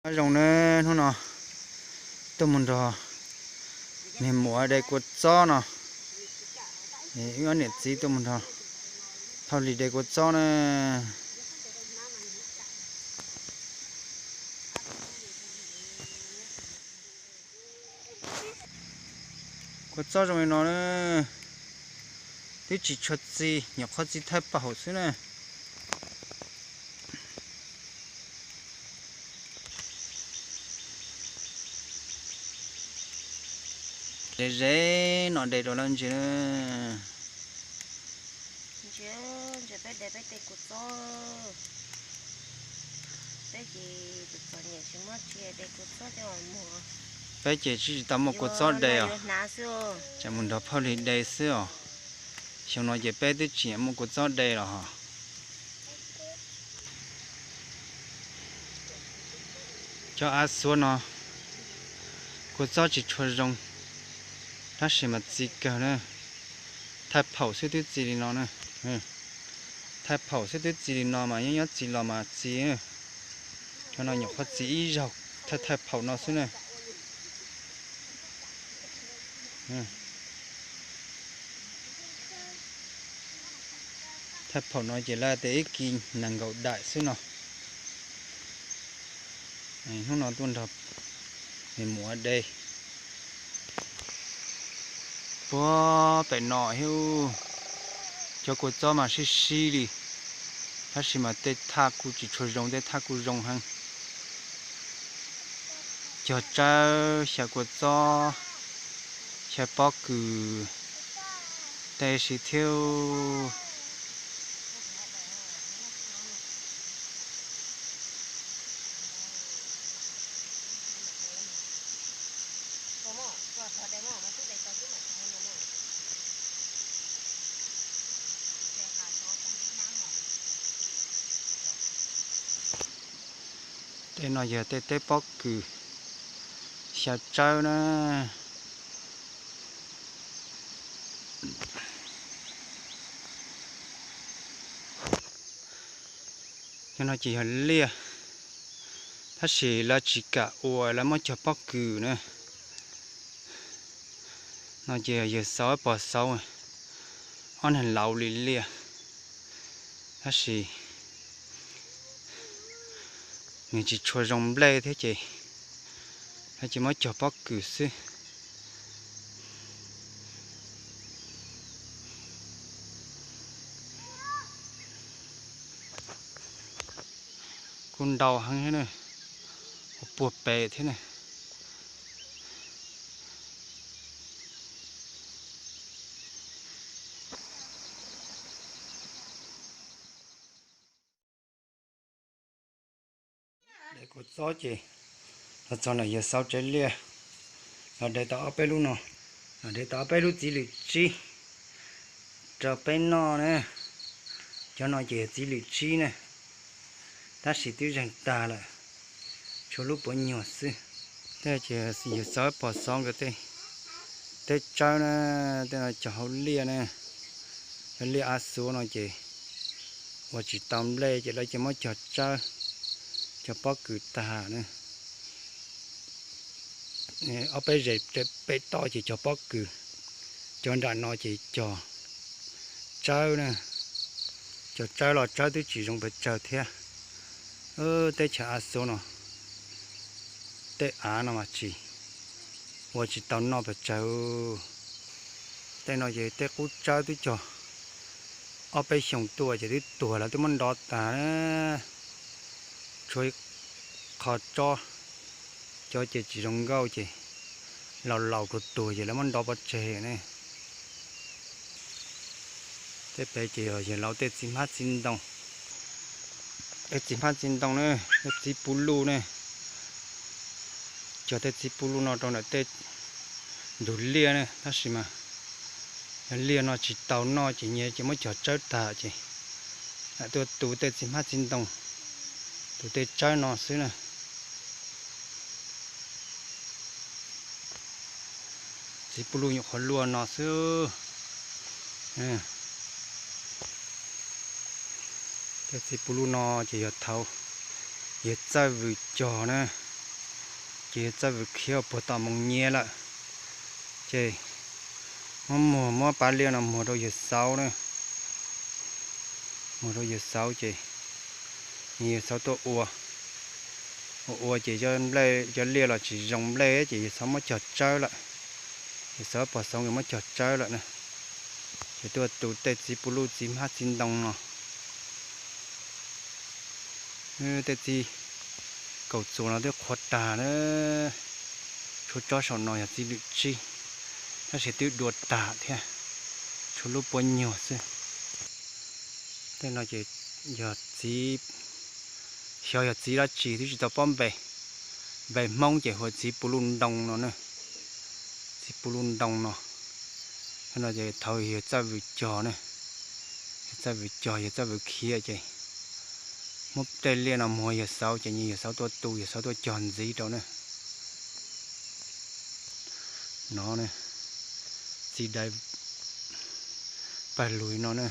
Nyob zoo nawb, hnub no tuaj mus nrog niag muam de kua txob no. Wb ob niam txiv tuaj mus nrog Phauj Lis de kua txob na. Kua txob zoo li no na, twb tsis tshua txi, nyuam qhuav txi thawj paum xwb na. Ze ze no de rau lawv ntsia na. Ntsia, ntsia peb de peb tej kua txob. Peb ces txom nyem tsis muaj tsi de kua txob coj mus. Peb ces tsis tau muaj kua txob de os. Tsam mus nrog Phauj Lis de xwb os. Xyoo no ces peb twb tsis muaj kua txob de los hos. Cov av xuav no kua txob tsis tshua zoo, tab sis mas txi kawg na. Thawj phaum xwb twb txi li no na. Thawj phaum xwb twb txi li no mas nyob nyob txi los mas txi. Cov no nyuam qhuav txi ib zaug, thawj thawj phaum no xwb na. Thawj phaum no ces lawv tias ib kis nees nkaum daim xwb no. Hnub no tuaj nrog niam muam de. Puag pem no thiab, cov kua txob mas sib sib li, tab sis mas tej thaj kuj tsis tshua zoo, tej thaj kuj zoo heev. Cog tsawb, xyaw kua txob, xyaw pob kws, tej siv thiab. Tej no yog tej teb pob kws xyaw tsawb na. Cov no ces yog liaj, tab sis lawv tsis kam ua, lawv muab cog pob kws na. No ces yawg Xauv pog Xauv, ob niag laus li liaj, tab sis nws tsis tshua zoo nplej thiab ces lawv ces muab cog pob kws xwb. Kuj ntau heev thiab na, puag pem thiab na. De kua txob ces los txog ntawm yawg Xauv tsev liaj, los de tau ob peb lub no, los de tau ob peb lub txiv lwm tsib rau peb noj na. Cov no ces yog txiv lwm tsib na, tab sis twb zeeg tag lawm, tshuav lub puav nyuag xwb. Tej ces yawg Xauv pog Xauv nkawd tej teb tsawb na, tej no cog hauv liaj na, cov liaj av xuav no ces ua tsis tau nplej ces lawv ces muab cog tsawb, cog pob kws tag na. Ob peb zes pem toj ces cog pob kws, cov nram no ces cog tsawb na, cog tsawb los tsawb twb tsis zoo pes tsawg thiab. Teb chaws av xuav no, tej av no mas tsis, ua tsis tau noj pes tsawg. Tej no ces tej qub tsawb twb cog ob peb xyoos tuaj ces twb tuag lawv twb muab nrov tag na. Tshuav qho tsob, cov ces tsis zoo nkauj ces laus laus tuag tuag ces lawv muab nrov pov tseg ne. Tej pem ces yog yawg laus tej txiv hmab txiv ntoo, tej txiv hmab txiv ntoo na, tej txiv puv luj ne. Cog tej txiv puv luj no rau ntawm tej ntug liaj ne, tab sis mas liaj no tsis tau noj ces nyias ces muab cog tsawb tag ces lam tuaj tu tej txiv hmab txiv ntoo, tu tej tsawb no xwb na. Txiv puv luj nyuam qhuav luaj no xwb. Tej txiv puv luj no ces yog thaud yawg Txawj Vwm cog na. Ces yawg Txawj Vwm khiav puag tom Moos Nyiav lawm, ces muab muag, muab pab liaj no muag rau yawg Xauv na, muag rau yawg Xauv ces yawg Xauv tuaj ua, ua ua ces cov liaj los tsis zoo nplej ces yawg Xauv muab cog tsawb lawm. Yawg Xauv pog Xauv nkawd muab cog tsawb lawm na, ces tuaj tu tej txiv puv luj txiv hmab txiv ntoo no. Tej txiv kaum txuas no twb qhuav tag na, tshuav tsob saum no yog txiv lwm tsib, tab sis twb dua tag thiab, tshuav lub puab nyuag xwb. Tej no ces yog txiv, xyov yog txiv dab tsi twb tsis tau paub npe, npe Hmoob ces hu ua txiv puv luj ntoo no na, txiv puv luj ntoo no. No ces thaum yawg Txawj Vwm cog na, yawg Txawj Vwm cog, yawg Txawj Vwm khiav ces muab tej liaj no muag yawg Xauv ces yawg Xauv tuaj tu, yawg Xauv tuaj cog ntxiv rau na. No, txiv dais pawg lug no na.